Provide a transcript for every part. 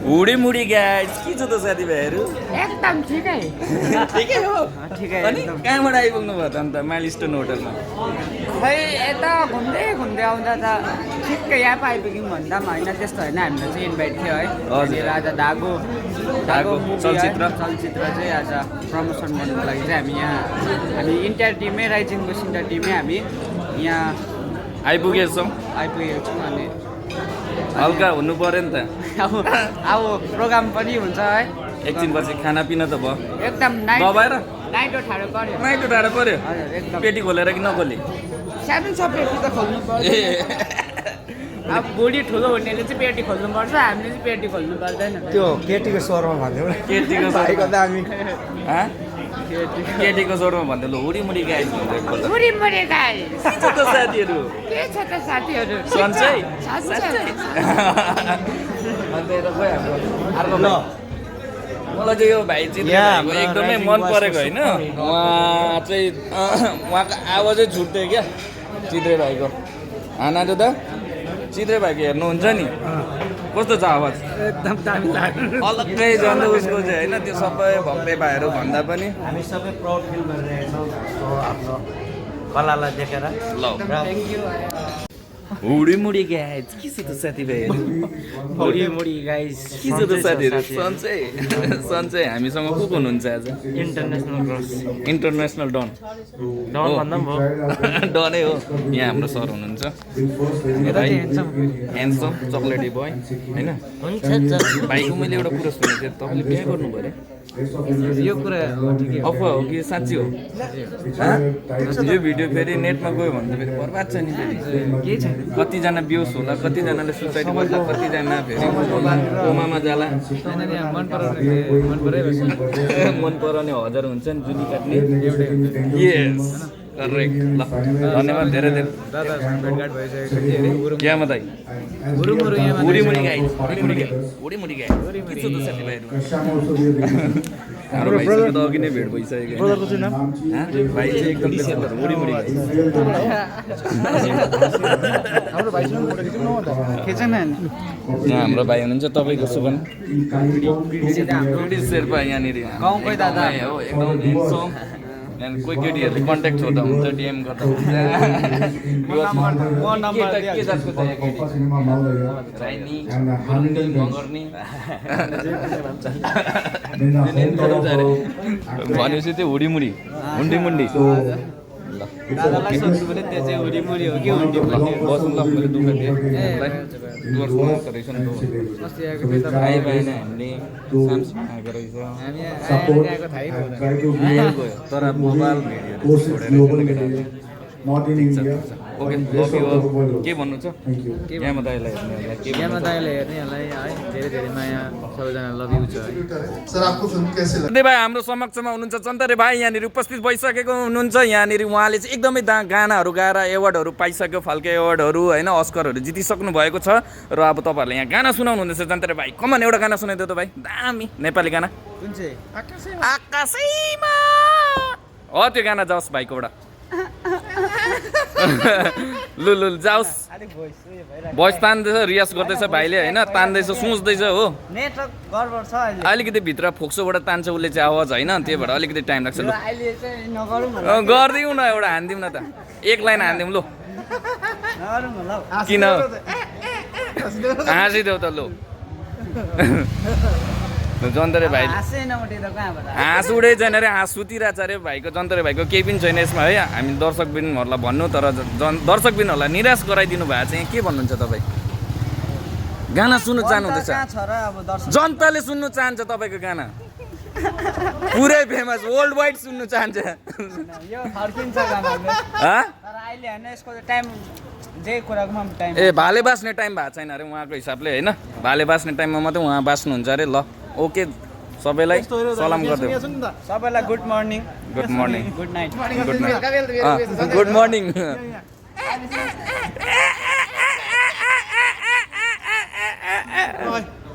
Hoodie मुडी guys के छ त साथीभाइहरू एकदम ठिकै ठिकै हो ठिकै अनि कहाँबाट आइपुग्नु भयो त अन्त माइलस्टोन होटलमा खै यता घुम्दै घुम्दै आउँदा त ठिक्कै यहाँ पो आइपुग्यौँ भन्दा पनि होइन त्यस्तो होइन हामीलाई चाहिँ इन्भाइट थियो है हजुर। आज धागो movie है, चलचित्र चाहिँ आज प्रमोसन गर्नुको लागि चाहिँ हामी इन्टायर टिमै राइजिङ बसिन्दा टिमै हामी यहाँ आइपुगेछौँ आइपुगेको छौँ अनि हल्का हुनु पर्यो नि त अब प्रोग्राम पनि हुन्छ है एकछिनपछि खानापिना त भयो एकदम दबाएर नाइटो ठाडो पर्यो नाइटो टाढो पर्यो हजुर एकदम पेटी खोलेर कि नखोली सानो छ पेटी त खोल्नु पर्छ ए अब बुढी ठुलो हुनेले चाहिँ पेटी खोल्नु पर्छ हामीले चाहिँ पेटी खोल्नु पर्दैन त्यो केटीको स्वरमा भन्थ्यो केटीको भाइको दामी हाँ? केटीको जोडमा भन्दै ल हुडी मुडी गाइस भन्दै एकपल्ट बुढी मरे गाई के छ त साथीहरू के छ त साथीहरू सन्चै साँच्चै अन्त यता खोइ हाम्रो अर्को भाइ। मलाई चाहिँ यो भाइ चित्रे भाइको एकदमै मन परेको होइन उहाँ चाहिँ उहाँको आवाजै छुट्थ्यो क्या चित्रे भाइको हानाजु त चित्रे भाइको हेर्नुहुन्छ नि कस्तो छ आवाज एकदम दामी लाग्यो अलग्गै झन् उसको चाहिँ होइन त्यो सबै भक्ते भाइहरू भन्दा पनि हामी सबै प्राउड फिल गरिरहेको छौँ आफ्नो कलालाई देखेर ल थ्याङ्क यू हुडी मुडी गाइस के छ त साथीभाइहरू मुडी मुडी गाइस के छ त साथीहरू सन्चै सन्चै हामीसँग को हुनुहुन्छ आज international cross international done done भन्दा पनि भयो डनै हो यहाँ हाम्रो सर हुनुहुन्छ ह्यान्डसम चक्लेटी बोय होइन हुन्छ भाइको मैले एउटा कुरो सुनेको थिएँ तपाईँले बिहा गर्नु पऱ्यो यो कुरा अफवा हो कि साँच्ची हो हँ? यो भिडियो फेरि नेटमा गयो भने त फेरि बर्बाद छ नि फेरि के छैन कतिजना बिहोस होला कतिजनाले सुसाइड गर्ला कतिजना फेरि कोमामा जाला मन पराउने हजार हुन्छ नि जुनी काट्ने यस करेक्ट ल धन्यवाद धेरै धेरै यहाँ दाइ उडी मुडी गाई उडी मुडी गाई के छ त साथीभाइहरू हाम्रो भाइसँग त अघि नै भेट भइसक्यो भाइ चाहिँ एकदम त्यसो भएर उडी मुडी गाई यहाँ हाम्रो भाइ हुनुहुन्छ तपाईँको सुभन शेर्पा यहाँनिर गाउँकै दादा हो एकदम ह्यान्डसम त्यहाँदेखि कोही केटीहरूले कन्ट्याक्ट छोड्दा हुन्छ डिएम गर्दा हुन्छ के जातको चाहियो केटी राइनी गुरुङ मगर्नी भनेपछि त्यो हुडीमुडी हुन्डीमुन्डी दादालाई सोध्नु पऱ्यो त्यो चाहिँ हुडीमुडी हो कि हुन्डीमुडी हो बस्नु ल मैले दुःख दिएँ डुवर्स बनाएको रहेछ नि अस्ति आएको थियो त भाइ भाइ नै हामीले सामसिङ आएको रहेछ हामी आएको थाहै थिएन गयो तर मोबाइल भिडियोहरू छोडेर Not in India. Okay love you के भन्नु छ यहाँ दाइलाई हेर्नेहरूलाई के यहाँ दाइले हेर्नेहरूलाई है धेरै धेरै माया सबैजना लभ यु छ है सर आपको फिल्म कैसे लगा? भाइ हाम्रो समक्षमा हुनुहुन्छ चन्तरे भाइ यहाँनिर उपस्थित भइसकेको हुनुहुन्छ यहाँनिर उहाँले चाहिँ एकदमै गानाहरू गाएर एवार्डहरू पाइसक्यो फाल्के एवार्डहरू होइन अस्करहरू जितिसक्नु भएको छ र अब तपाईँहरूले यहाँ गाना सुनाउनु हुँदैछ चन्तरे भाइ कमान एउटा गाना सुनाइदियो त भाइ दामी नेपाली गाना कुन चाहिँ आकाशैमा हो त्यो गाना जाओस् भाइकोबाट लु लु जाओस् अलिक भोइस उयो भइरहेको भोइस तान्दैछ रियाज गर्दैछ भाइले होइन तान्दैछ सोच्दैछ हो नेटवर्क गडबड छ अहिले अलिकति भित्र फोक्सोबाट तान्छ उसले चाहिँ आवाज होइन त्यही भएर अलिकति टाइम लाग्छ ल लु अहिले चाहिँ नगरौँ होला गरिदिउँ न एउटा हानिदिउँ न त एक लाइन हानिदिउँ लु नगरौँ होला हौ किन हाँसिदेऊ त लु जन्तरे भाइ हाँसै नउठे त कहाँबाट हाँस उडै छैन अरे हाँस सुतिरहेछ अरे भाइको जन्तरे भाइको केही पनि छैन यसमा है हामी दर्शकबिनहरूलाई भन्नु तर दर्शकबिनहरूलाई निराश गराइदिनु भएको चाहिँ के भन्नुहुन्छ तपाईँ गाना सुन्नु चाहनुहुँदैछ कहाँ छ र अब दर्शक जनताले सुन्नु चाहन्छ तपाईँको गाना पुरै फेमस वर्ल्ड वाइड सुन्नु चाहन्छ यो फर्किन्छ गानाले हँ? तर अहिले होइन यसको टाइम जे कुराकोमा टाइम ए भाले बाँच्ने टाइम भएको छैन अरे उहाँको हिसाबले होइन भाले बाँच्ने टाइममा मात्रै उहाँ बाँच्नुहुन्छ अरे ल ओके सबैलाई सलाम गरिदेऊ सबैलाई good morning good morning good night good night good morning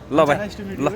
ल भाइ ल